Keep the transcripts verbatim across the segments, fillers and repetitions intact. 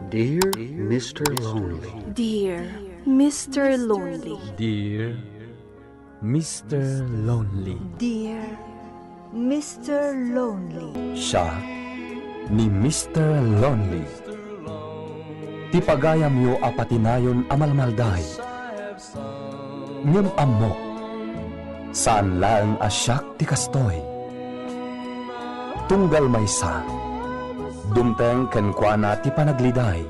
Dear Mister Lonely. Dear Mister Lonely. Dear Mister Lonely. Dear Mister Lonely. Siak ni Mister Lonely. Ti pagayamyo a patinayon a malmalday. Ngem ammok, saan laeng a siak ti kastoy. Tunggal maysa, dumteng kenkuana ti panagliday.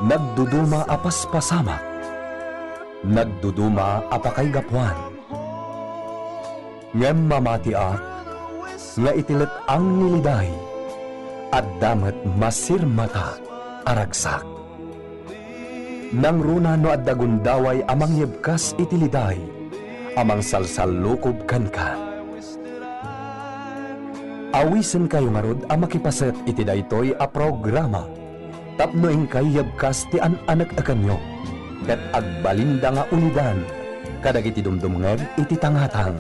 Nagduduma a paspasamak, nagduduma a pakaigapuan. Ngem mamatiak nga iti let-ang ni Liday, adda met masirmata a ragsak. Nangruna no adda gundaway a mangyebkas iti Liday a mangsalsallukob kenka. Awisenkayo ngarud a makipaset iti daytoy a programa tapno inkay yebkas ti an-anek-ekanyo ket agbalinda nga ulidan kadagiti dumdumngeg iti tangatang.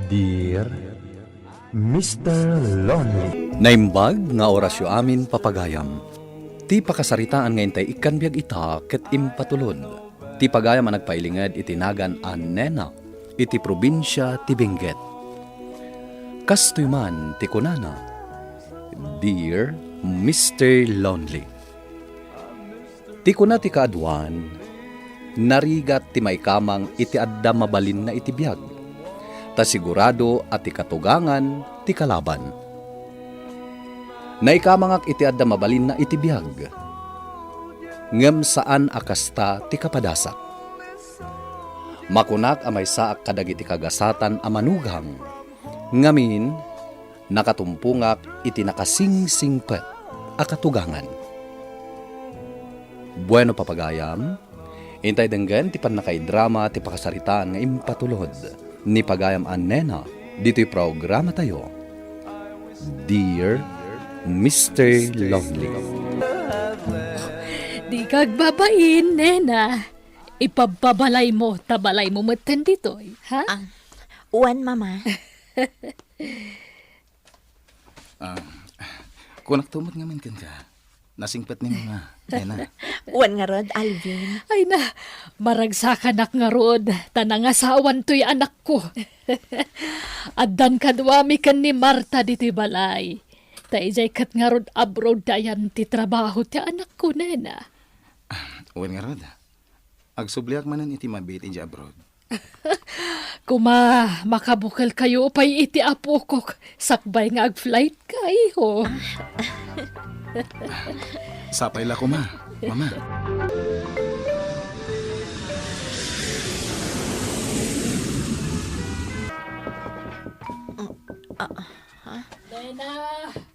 Dear Mister Lonely. Naimbag nga orasyo amin, papagayam. Ti pakasaritaan nga intay ikkan biag ita ket impatulod. Ti pagayam a nagpailinged iti nagan a Nena iti probinsia ti Benguet. Kastoy man ti kunana, Dear Mister Lonely. Ti kuna ti kaaduan, narigat ti maikamang iti adda mabalinna iti biag, ta sigurado a ti katugangan ti kalaban. Naikamangak iti adda mabalinna iti biag, ngem saan a kasta ti kapadasak. Makunak a maysaak kadagiti kagasatan a manugang, ngamin, nakatumpongak iti nakasingsingpet a katugangan. Bueno, papagayam, intay denggen ti pannakaidrama ti pakasaritaan nga impatulod ni pagayam a Nena ditoy programatayo, Dear Mister Lonely. Dika agbabain, Nena. Ipabpabalaymo, ta balaymo metten ditoy, ha? Ah, wen, Mama. Ah, kunakto met ngamin kenka. Nasingpet ni Mama, Nena. Wen ngarud, Alvin. Ay na, maragsakanak ngarud, ta nangasawan toy anakko. Addan kaduami ken ni Marta ditoy balay. Ta idiay ket ngarud abroad ti ayan ti trabaho ti anakko, Nena. Wen ngarud, agsubliak manen iti mabiit idiay abroad. Kuma, makabukelkayo pay iti apokok sakbay nga agflightka, iho. Sapay la kuma, Mama. Ah, ah, ha? Nena,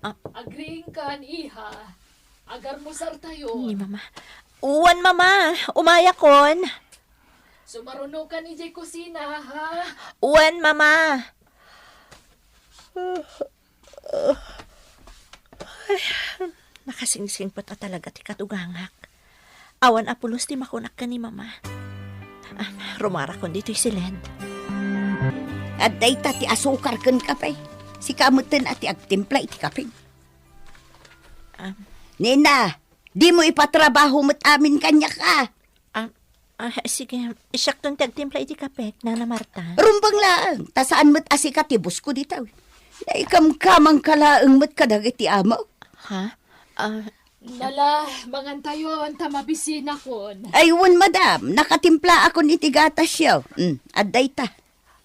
Ah. Agriingkan, iha. Agarmusartayo. Ni Mama. Wen, Mama. Umayakon. Sumarunokan idiay kusina, ha? Wen, Mama. Ay, nakasingsingpet a talaga ti katugangak. Awan a pulos ti makunak ken ni Mama. Ah, rumuarakon ditoy siled. Adda ita ti asukar ken kape. Sika metten a ti agtimpla iti kape. Ah. Nena, dimo ipatrabaho met amin kaniak, a. Ah, ah, sige. Siakton ti agtimpla iti kapek, Nana Marta. Rumbeng laeng, ta saan met a sika ti bosko dita. Naikamkamangka laeng met kadagiti amok. Ha? Ah, Nala, mangantayon, ta mabisinakon. Ay, wen, madam, nakatimplaakon iti gatasyo. Mm, adda ita.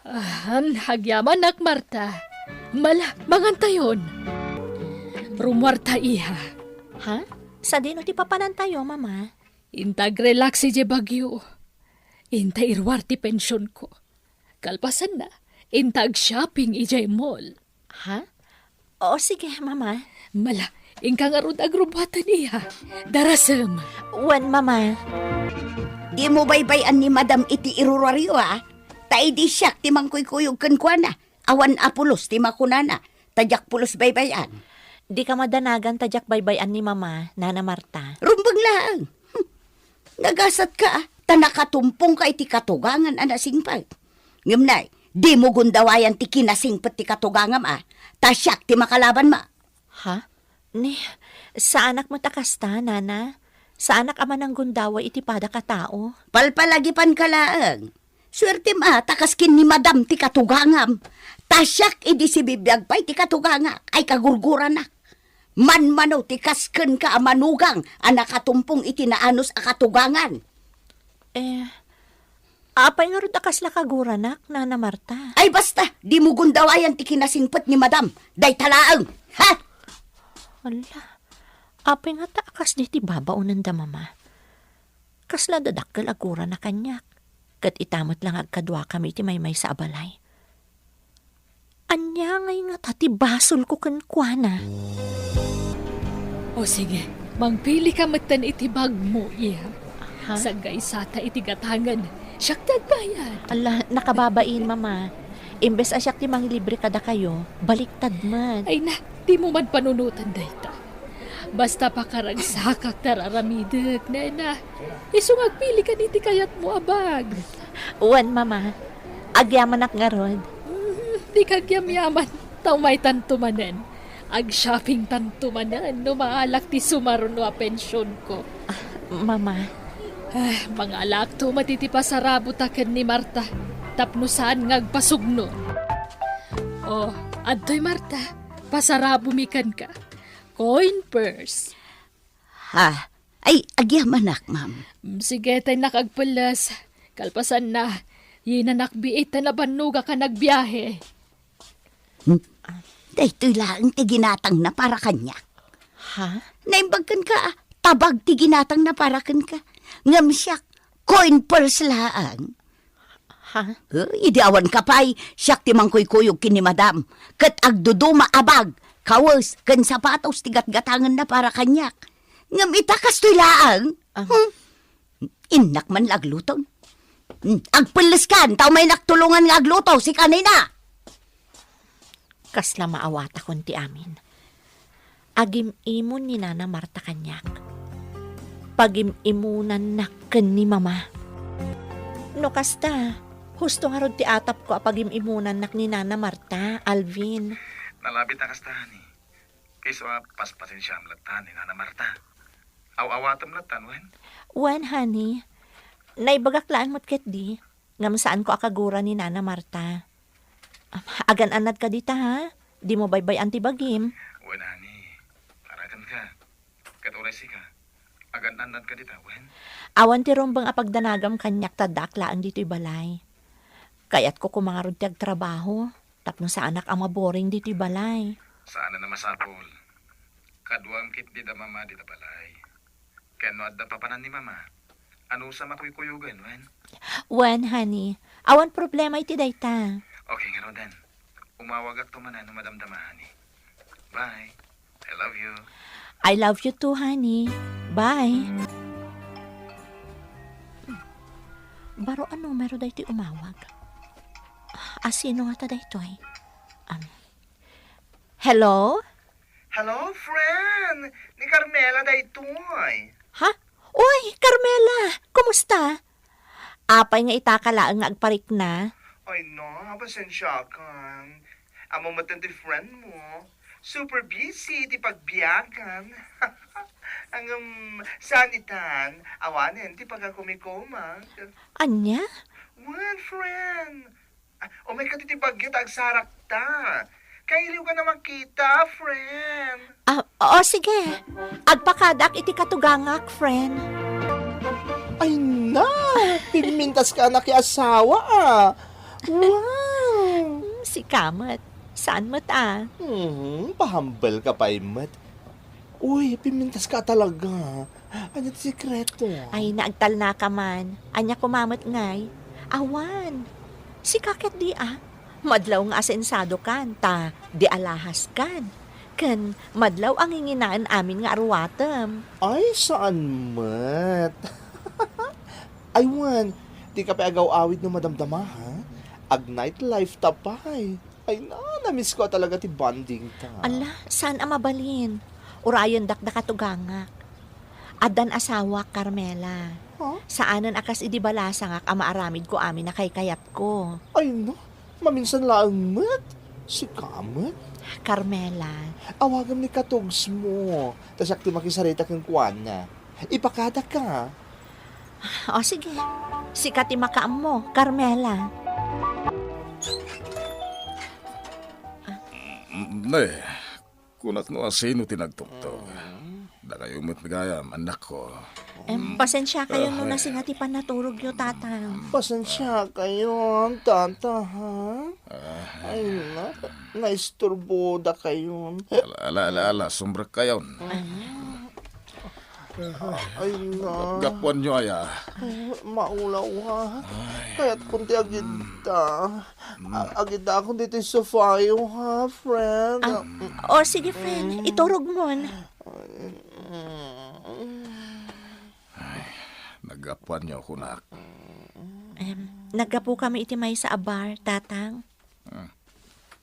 Ah, agyamanak, Marta. Mala, mangantayon. Rumuarta, iha. Ha? Sadino ti papanantayo, Mama? Inta agrelax idiay Baguio. Inta iruar ti pensionko. Kalpasanna, inta ag-shopping idiay mall. Ha? O, sige, Mama. Mala, inka ngarud agrubbuatan, iha. Darasem. Wen, Mama. Dimo baybay-an ni Madam iti iruruaryo, a? Ta idi siak ti mangkuykuyog kenkuana, awan a pulos ti makunana, ta diak pulos baybay-an. Dika madanagan ta diak baybay-an ni Mama, Nana Marta. Rumbeng laeng. Hm. Nagasatka, a, ta nakatumpongka iti katugangan a nasingpet. Ngem nay, dimo gundawayan ti kinasingpet ti katugangam, a, ta siak ti makalabanmo. Ha? Ni, Saanak met a kasta, Nana. Saanak a mananggundaway iti padak a tao. Palpalagipanka laeng. Suertem a, ta kas ken ni Madam ti katugangam. Ta siak idi sibibiag pay ti katugangak, ay kagurguranak. Manmano ti kas kenka a manugang a nakatumpong iti naanus a katugangan. Eh, apay ngarud a kasla kaguranak, Nana Marta? Ay basta, dimo gundawayan ti kinasingpet ni Madam. Dayta laeng, ha? Ala, apay ngata a kas dayta babaonenda, Mama? Kasla dadakkel a guranak kaniak, ket ita met la nga agkaduakami iti maymaysa a balay. Ania ngay ngata ti basolko kenkuana? O sige, mangpilika metten iti bagmo, iya. Ha? Saggaysata iti gatangen. Siak ti agbayad. Ala, nakababain, Mama. Imbes a siak ti mangilibre kadakayo, baliktad met. Ay na, dimo man panunotan dayta. Basta pakaragsakak ti ar-aramidek, nena. Isu nga agpilikan iti kayatmo a bag. Wen, Mama. Agyamanak ngarud. Mm, dika agyamyaman. Ta umaytanto manen. Ag-shoppingtanto manen no maalak ti sumaruno a pensionko. Ah, Mama. Ah, mangalakto met iti pasarabota ken ni Marta tapno saan nga agpasugno. Oh, adtoy, Marta. Pasarabomi kenka. Coin purse. Ha? Ay, agyamanak, ma'am. Mm, sige, ta innak agpelles. Kalpasanna, yinanak biit ta nabannogak a nagbiahe. Hmm? Daytoy laeng ti ginatangna para kaniak. Ha? Naimbag kenka, ah. Tabag ti ginatangna para kenka. Ngem siak, coin purse laeng. Ha? Eh, idi awan ka pay, siak ti mangkuykuyog ken ni Madam. Ket agduduma a bag, kawes, ken sapatos ti gatgatangenna para kaniak. Ngem ita kastoy laeng? Ah. Hmm? Innak man la agluto. Hmm, agpelleskan, ta umaynak tulongan nga agluto, sika nina. Kasla maawatakon ti amin. Agim-imon ni Nana Marta kaniak. Pagim-imonannak ken ni Mama. No kasta, husto ngarud ti atapko a pagim-imonannak ni Nana Marta, Alvin. Nalabit a kasta, honey. Isu a paspasensiam latta ni Nana Marta. Aw-awatem latta, wen? Wen, honey. Naibagak laeng met ketdi, ngem saanko a kagura ni Nana Marta. Agan-annadka dita, ha? Dimo baybay-an ti bagim. Wen, honey. Araganka. Ket uray sika, agan-annadka dita, wen? Awan ti rumbeng a pagdanagam kaniak ta addaak laeng ditoy balay. Kayatko koma ngarud ti agtrabaho, tapno saanak a maboring ditoy balay. Saanen a masapul. Kaduam ketdi da Mama dita balay. Ken no adda papanan ni Mama, anusam a kuykuyogen, wen? Wen, honey. Awan problema iti dayta. Okay, ngaruden. Umawagakto manen no madamdama, honey. Bye. I love you. I love you too, honey. Bye. Baro a numero daytoy umawag. A, sino ngata daytoy? Um, hello? Hello, friend! Ni Carmela daytoy. Ha? Uy, Carmela! Kumusta? Apay nga ita ka laeng nga agparikna? Ay na, pasensiakan. Ammom met ti friend mo. Super busy ti pagbiagan. Ngem, saan itan, awanen ti pagkakumikumak. Ania? Wen, friend. Ah, umayka ditoy bagyo ta agsarakta. Kailiwka a makita, friend. Ah, oo, sige. Agpakadak iti katugangak, friend. Ay na! Pimmintaska a nakiasawa, ah! Wow! Hmm, sika met. Saan met, ah? Mhm, pahambelka pay met. Uy, pimmintaska talaga. Ania ti sekreto? Ay, naagtalnaka man. Ania koma met ngay? Awan. Sika ketdi, ah. Madlaw nga asensadokan, ta di alahaskan. Ken madlaw a nginginaen amin nga aruatem. Ay, saan met? Ay, wen, dika pay agaw-awid no madamdama, ha? Ag-nightlife ta pay. Ay na, na-miss ko talaga ti bonding ta. Ala, saan a mabalin? Urayendak da katugangak. Addan asawak, Carmela. Huh? Saanen a kas idi balasangak a maaramidko amin a kaykayatko. Ay na, maminsan laeng met. Sika met? Carmela. Awagam ni katugsmo. Ta siak ti makisarita kenkuana. Ipakadaka. O, sige. Sika ti makaammo, Carmela. Mm, ne, kunak no asino ti nagtugtog. Dakayo met gayam, annakko. Em, pasensiakayon no nasinga ti pannaturogyo, Tatang. Pasensiakayon, Tata, ha? Ay, na, naisturbodakayon. Ala, ala, ala, ala, sumrekkayon. Ay, na. Gapgapuanyo aya. Ay, maulaw, ha? Ay. Kayatkon ti agidda. A-, agidakon ditoy sofayo, ha, friend? Ah, o, sige, friend. Iturogmon. Ay, naggapuanyo, kunak. Em, naggapukami iti maysa a bar, Tatang. Hmm.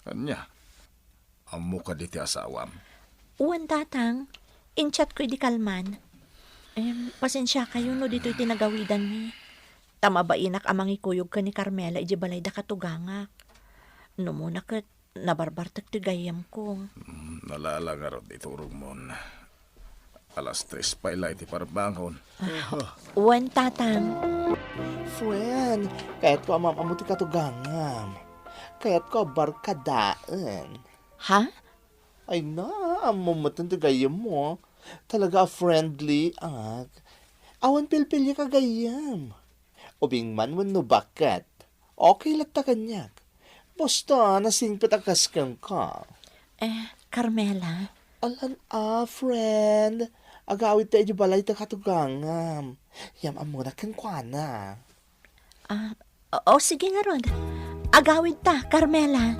Ania? Ammo kadi ti asawam? Wen, Tatang. In-chatko idi kalman. Em, pasensiakayo no ditoy ti nagawidanmi. Ta mabainak a mangikuyog ken ni Carmela idiay balay da katugangak. Numona ket nabarbartek ti gayyemko. Mm, ala, ala ngarud, iturogmon. Alas tres pay la iti parbangon. Wen, Tatang. Friend, kayatko a maam-ammo ti katugangam. Kayatko a barkadaen. Ha? Ay na, ammom met ti gayyemmo. Talaga a friendly ak. Awan pilpiliek a gayyem. Ubing man wenno baket, okay latta kaniak. Basta nasingpet a kas kenka. Eh, Carmela? Alan a, friend. Agawidta idiay balay ta katugangam. Yam-ammona kenkuana. Ah, o, o, sige ngarud. Agawidta, Carmela.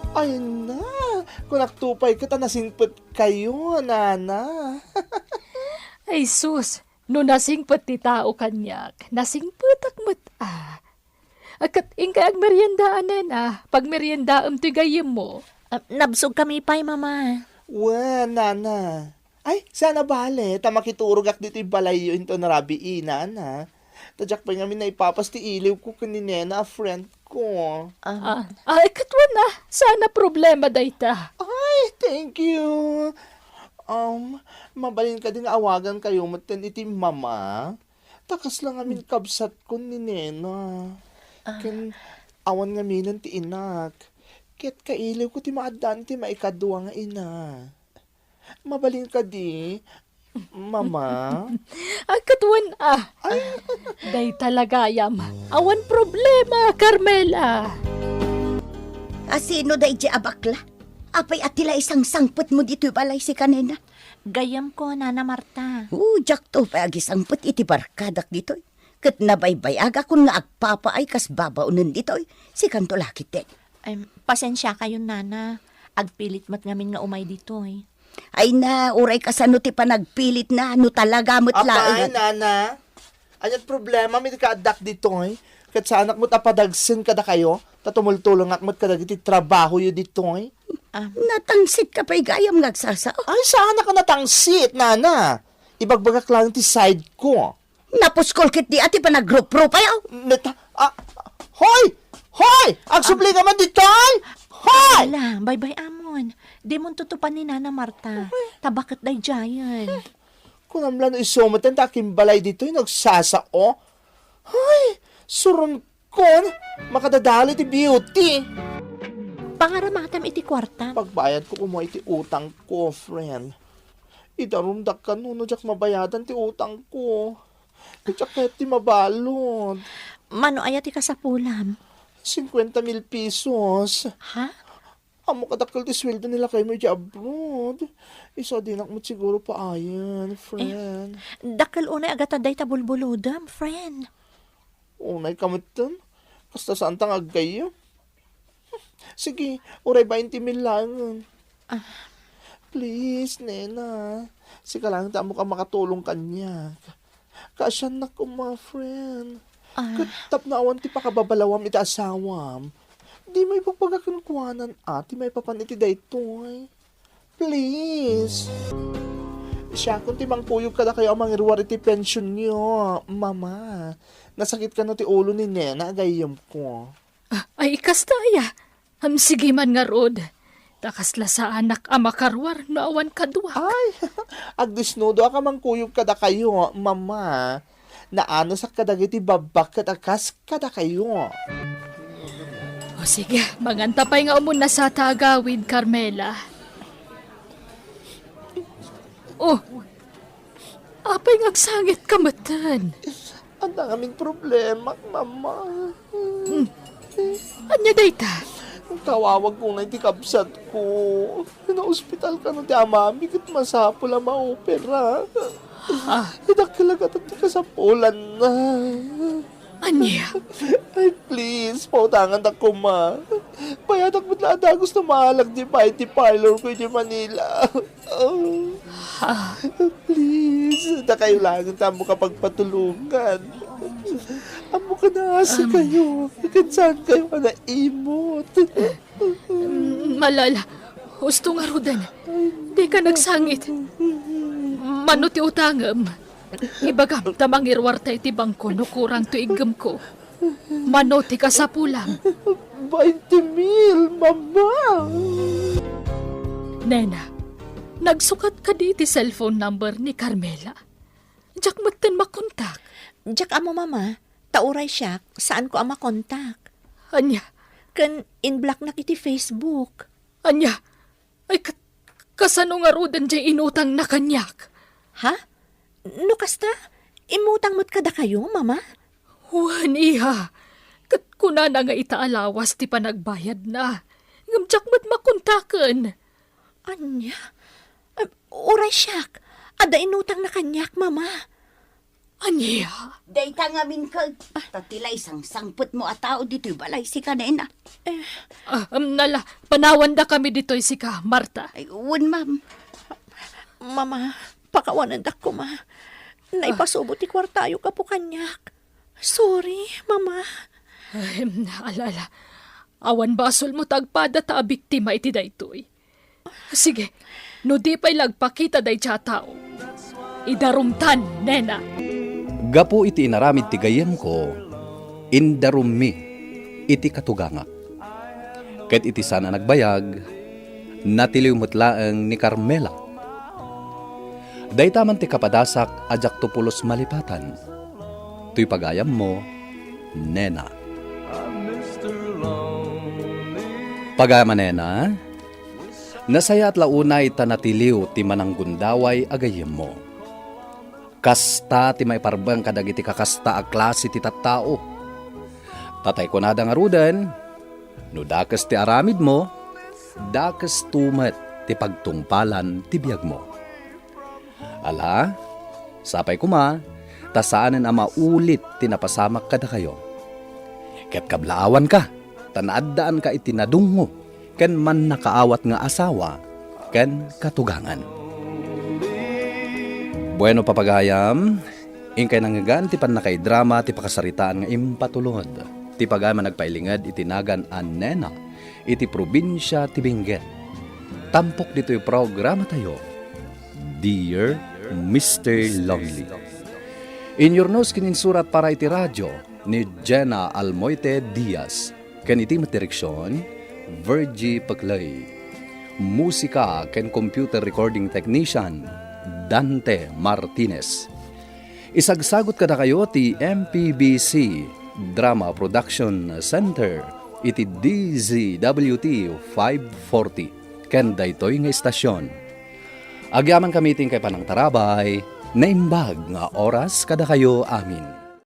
Ay na, kunakto pay ket a nasingpetkayo, nana. Ay sus, no nasingpet ti tao kaniak, nasingpetak met a. A, ket inkay agmerienda, a, nena, pagmeriendaem ti gayyemmo. Ah, nabsogkami pay, Mama. Wen, nana. Ay, saan a bale, ta makiturogak ditoy balayyo inton rabii, nana. Ta diak pay ngamin naipapas ti iliwko ken ni nena a friendko. Ah. Ah, ay, ket wen a, saan a problema dayta. Ay, thank you. Um, mabalin kadi nga awagankayo metten iti mama? Ta kasla ngamin kabsatkon ni nena. Ah. Ken awan ngaminen ti inak. Ket kailiwko ti maaddaan ti maikadua nga ina. Mabalin kadi, Mama? Ay, ket wen a. Ay. Dayta la gayam. Awan problema, Carmela. A, sino daydiay a bakla? Apay a ti la isangsangpetmo ditoy balay, sika nena? Gayyemko, Nana Marta. O, diakto pay agisangpet iti barkadak ditoy. Ket nabaybayagakon nga agpapaay kas babaonen ditoy. Sikanto la ketdin. Em, pasensiakayon, Nana. Agpilit met ngamin nga umay ditoy. Ay na, uray kasano ti panagpilitna, no talaga met laeng. Apay, Nana? Ania't problemam iti kaaddak ditoy? Ket saanak met a padagsen kadakayo, ta tumultulongak met kadagiti trabahoyo ditoy. Ah. Natangsitka pay gayam nga agsasao. Ay, saanak a natangsit, Nana. Ibagbagak laeng ti side ko. Napuskol ketdi a ti panagruprupayo. Meta, ah, hoy! Hoy! Agsubli ka man ditoy! Hoy! Ala, baybay-amon. Dimon tutupan ni Nana Marta. Ta baket daydiayen. Kunam la no isu met ta akimbalay ditoy, nagsasao. Hoy! Suron kon, makadadal iti beauty. Pangaramatam iti kuartam. Pagbayadko koma iti utangko, friend. Idarumdak kano no diak mabayadan ti utangko. Diak kayat ti mabalud. Mano aya ti kasapulam? Cincuenta mil pesos. Ha? Ammok a dakkel ti sueldo ni lakaymo idiay abroad. Isadinak met siguro paayen, friend. Eh, dakkel unay a gatad dayta bulbulodem, friend. Unay ka metten? Kasta saanta nga aggayyem? Sige, uray bainte mil laengen. Ah. Please, nena. Sika laeng ti ammok a makatulong kaniak. Kaasiannak koma, friend. Ah. Ket tapno awan ti pakababalawam iti asawam, dimo ibagbaga kenkuanan a ti maipapan iti daytoy. Please. Siakon ti mangkuyog kadakayo a mangiruar iti pensionyo, Mama. Nasakit kano ti ulo ni Nena a gayyemko. Ah, ay, kasta aya? Am, sige man ngarud. Ta kasla saanak a makaruar no awan kaduak. Ay, agdesnudo a kamangkuyog kadakayo, Mama. Naanusak kadagiti babbakket a kas kadakayo. O sige, manganta pay nga umuna sa ta agawid, Carmela. Oh, apay nga agsangitka metten? Adda ngamin problemak, Mama. Hmm. Ania dayta? Kawawag ko nga iti kabsatko. Naospital kano ti amami ket masapul a maopera. Ah. Idakkel a gatad ti kasapulanna. Ania? Ay, please, pautangandak koma. Bayadak met la a dagus no maalag ti beauty parlor ko iti Manila. Oh. Ah. Please, dakayo laeng ti ammoak a pagpatulongan. Ammok a naasikayo, ken saankayo a naimot. Mm, ala, ala. Husto ngaruden. Dika nagsangit. Mano ti utangem? Ibagam ta mangiruarta iti bangko no kurang ti iggemko. Mano ti kasapulam? Bainte mil, Mama! Nena, nagsukat kadi ti cellphone number ni Carmela? Diak metten makontak. Diak ammo, Mama. Ta uray siak, saanko a makontak. Ania? Ken inblocknak iti Facebook. Ania? Ay, ka-, kasano ngaruden diay inutangna kaniak? Ha? No kasta, immutang met kadakayo, Mama? Wen, iha. Ket kunana nga ita a lawas ti panagbayadna. Ngem diak met makontaken. Ania? Em, uray siak. Adda inutangna kaniak, Mama. Ania? Dayta ngamin ket, ta ti la isangsangpetmo a tao ditoy balay sika, Nena. Eh. Ah, em, nala, panawandakami ditoy sika, Marta. Ay, wen, ma'am. Mama, pakawanendak koma. Naipasubo ti kuartayo gapu kaniak. Sorry, Mama. Ay, em, ala, ala. Awan basolmo ta agpada ta abiktima iti daytoy. Sige, no di pay la agpakita dayta a tao, idarumtan, Nena. Gapu iti inaramid ti gayyemko, indarummi iti katugangak. Ket iti saan a nagbayag, natiliw met laeng ni Carmela. Dayta man ti kapadasak a diakto pulos malipatan. Toy pagayammo, Nena. Pagayam a Nena, nasayaat la unay ta natiliw ti mananggundaway a gayyemmo. Kasta ti maiparbeng kadagiti kakasta a klase ti tattao. Tatay kunada ngaruden, no dakes ti aramidmo, dakesto met ti pagtungpalan ti biagmo. Ala, sapay koma, ta saanen a maulit ti napasamak kadakayo. Ket kablaawanka, ta naaddaanka iti nadungngo ken mannakaawat nga asawa ken katugangan. Bueno, papagayam, inkay nangngegan ti pannakaidrama ti pakasaritaan nga impatulod ti pagayam a nagpailinged iti nagan a Nena iti probinsia ti Benguet. Tampok ditoy programatayo, Dear Mister Lonely. Inyurnos ken insurat para iti radio ni Jenna Almoite Diaz, ken iti met direksion, Virgie Peclay. Musika ken computer recording technician, Dante Martinez. Isagsagut kadakayo ti M P B C Drama Production Center iti D Z W T five forty ken daytoy nga istasion. Agyamankami ti inkay panangtarabay, naimbag nga oras kadakayo amin.